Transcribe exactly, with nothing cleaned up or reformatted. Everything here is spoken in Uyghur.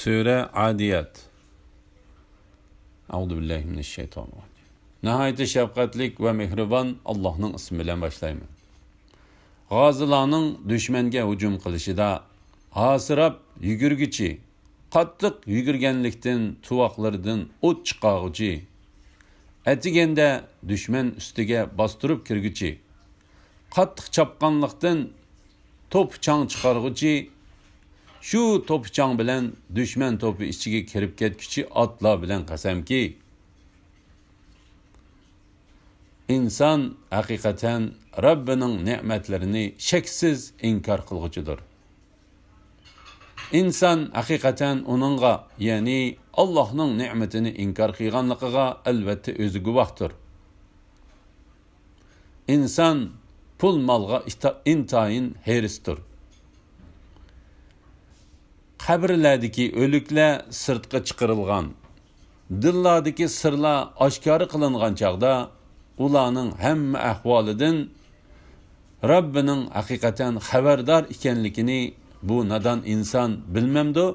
سۈرە ئادىيات. ئەئۇزۇ بىللاھى مىنەششەيتانىررەجىم. ناھايىتى شەپقەتلىك ۋە مېھرىبان ئاللاھنىڭ ئىسمى بىلەن باشلايمەن. غازىلارنىڭ دۈشمەنگە ھۇجۇم قىلىشىدا ھاسىراپ يۈگۈرگۈچى، قاتتىق يۈگۈرگەنلىكتىن تۇۋاقلىرىدىن ئوت چىقارغۇچى، ئەتىگەندە دۈشمەن ئۈستىگە باستۇرۇپ كىرگۈچى، قاتتىق چاپقانلىقتىن توپا-چاڭ چىقارغۇچى، شۇ توپا-چاڭ بىلەن دۈشمەن توپى ئىچىگە كىرىپ كەتكۈچى ئاتلار بىلەن قەسەمكى، ئىنسان ھەقىقەتەن رەببىنىڭ نېمەتلىرىنى شەكسىز ئىنكار قىلغۇچىدۇر. ئىنسان ھەقىقەتەن ئۇنىڭغا، يەنى ئاللاھنىڭ نېمىتىنى ئىنكار قىلغانلىقىغا ئەلۋەتتە ئۆزى گۇۋاھتۇر. ئىنسان پۇل-مالغا ئىتا-، ئىنتايىن ھېرىستۇر. قەبرىلەردىكى ئۆلۈكلەر سىرتقا چىقىرىلغان، دىللاردىكى سىرلار ئاشكارا قىلىنغان چاغدا، ئۇلارنىڭ ھەممە ئەھۋالىدىن رەببىنىڭ ھەقىقەتەن خەۋەردار ئىكەنلىكىنى بۇ نادان ئىنسان بىلمەمدۇ؟